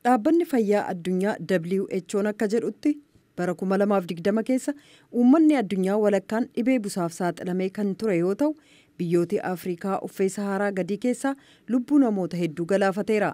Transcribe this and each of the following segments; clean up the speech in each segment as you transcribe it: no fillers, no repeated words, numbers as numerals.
Dhaabbanni fayyaa addunyaa WHO'n akka jedhutti, bara 2020 keessa uummanni addunyaa walakkaan dhibee busaaf saaxilamee kan ture yoo ta'u, biyyoota Afrikaa uffee Saharaa gadii keessaa lubbuu namoota hedduu galaafateera.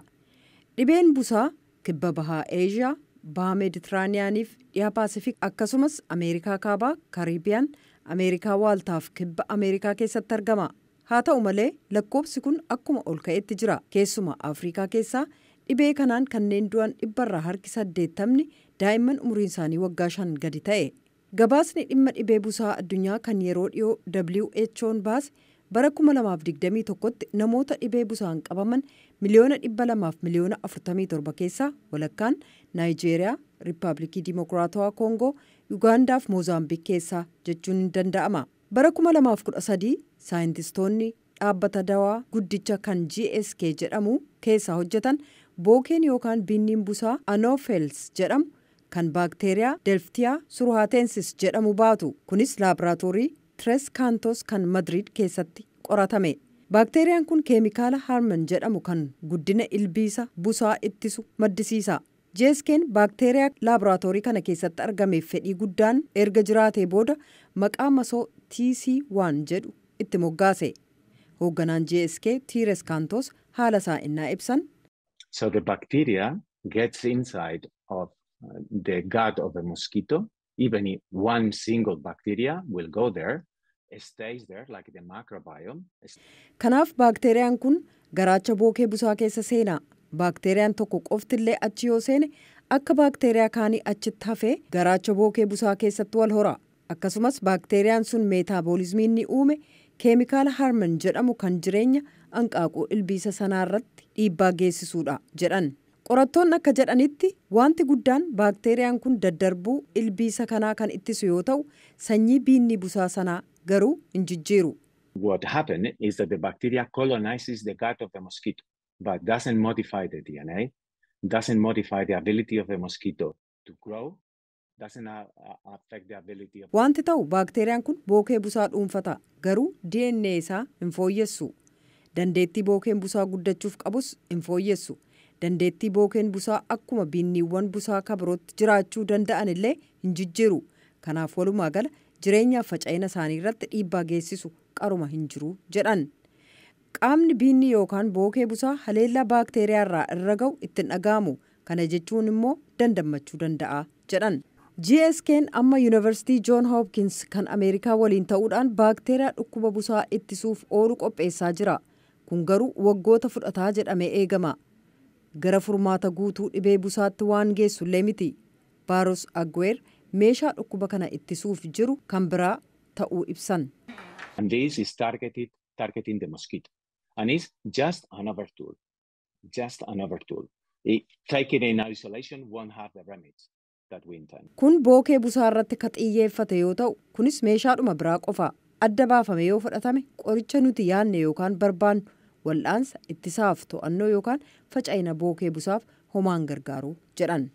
Dhibeen busaa kibba bahaa Eeshiyaa, baha Meeditiraaniyaaniif dhiha Paasifik, akkasumas Ameerikaa Kaabaa, Kariibiyaan, Ameerikaa Waaltaaf kibba Ameerikaa keessatti argama. Haa ta'u malee, lakkoobsi kun akkuma ol ka'etti jira. Keessuma Afrikaa keessaa dhibee kanaan kanneen du'an 80% daa'imman umuriin isaanii waggaa 5 gadi ta'e. Gabaasni dhimma dhibee busaa addunyaa kan yeroo dhiyoo WHO'n baase, bara 2021tti namoota dhibee busaan qabaman miliyoona 200 fi miliyoona 47 keessaa walakkaan Naayijeeriyaa, Riippaabilikii Dimokiraatawaa Koongoo, Yugaandaa fi Moozaambiik keessaa jechuun ni danda'ama. Bara 2013 saayintistoonni dhaabbata dawaa guddicha kan GSK jedhamu keessaa hojjetan, bookeen yookaan biinniin busaa Anopheles jedhamu kan baakteeriyaa Delftiyaa surhaatensis jedhamu baatu kunis laaboraatoorii Tres Cantos kan Madrid keessatti qoratame. Baakteeriyaan kun keemikaala harman jedhamu kan guddina ilbiisa busaa ittisu maddisiisa. GSK'n baakteeriyaa laaboraatoorii kana keessatti argameef fedhii guddaan erga jiraatee booda maqaa masoo TC1 jedhu itti moggaase. Hoogganaan GSK Tres Cantos haala isaa innaa ibsan. So the bacteria gets inside of the gut of a mosquito. Even if one single bacteria will go there, it stays there like the microbiome. Kanaaf baakteeriyaan kun garaacha bookee busaa keessa seena. Baakteeriyaan tokko qoftillee achi yoo seene, akka baakteeriyaa kaanii achitti hafee garaacha bookee busaa keessatti wal hora. Akkasumas baakteeriyaan sun meetaaboolizmii inni uume keemikaala harman jedhamu kan jireenya anqaaquu ilbiisa sanaarratti dhiibbaa geessisuudha jedhan. Qorattoonni akka jedhanitti, wanti guddaan baakteeriyaan kun daddarbuu ilbiisa kanaa kan ittisu yoo ta'u, sanyii biinni busaa sanaa garuu hin jijjiiru. What happened is that the bacteria colonizes the gut of the mosquito, but doesn't modify the DNA, doesn't modify the ability of the mosquito to grow, doesn't affect the ability of Wanti ta'u, baakteeriyaan kun bookee busaa dhuunfata, garuu DNA isaa hin fooyyessu. Dandeettii bookeen busaa guddachuuf qabus hin fooyyessu. Dandeettii bookeen busaa akkuma biinniiwwan busaa kabirootti jiraachuu danda'an illee hin jijjiiru. Kanaaf walumaa gala jireenyaaf faca'ina isaanii irratti dhiibbaa geessisu qaruma hin jiru jedhan. Qaamni biinni yookaan bookee busaa haleellaa baakteeriyaa irraa irra ga'u ittiin dhaga'amu. Kana jechuun immoo dandammachuu danda'a jedhan. GSK'n amma Yuunivarsiitii John Hopkins kan Ameerikaa waliin ta'uudhaan baakteeriyaa dhukkuba busaa ittisuuf oolu qopheessaa jira. Kun garuu waggoota fudhataa jedhamee eegama. Gara furmaata guutuu dhibee busaatti waan geessullee miti. Baaros Agweer meeshaa dhukkuba kana ittisuuf jiru kan biraa ta'uu ibsan. And this is targeting the mosquito. And it's just another tool. Just another tool. Take it in isolation won't have the remedies that we intend. Kun bookee busaa irratti ka xiyyeeffate yoo ta'u, kunis meeshaadhuma biraa qofa. Adda baafame yoo fudhatame, qoricha nuti yaadne yookaan barbaannu, wal'aansa ittisaaf to'annoo yookaan faca'ina bookee busaaf homaan gargaaru jedhan.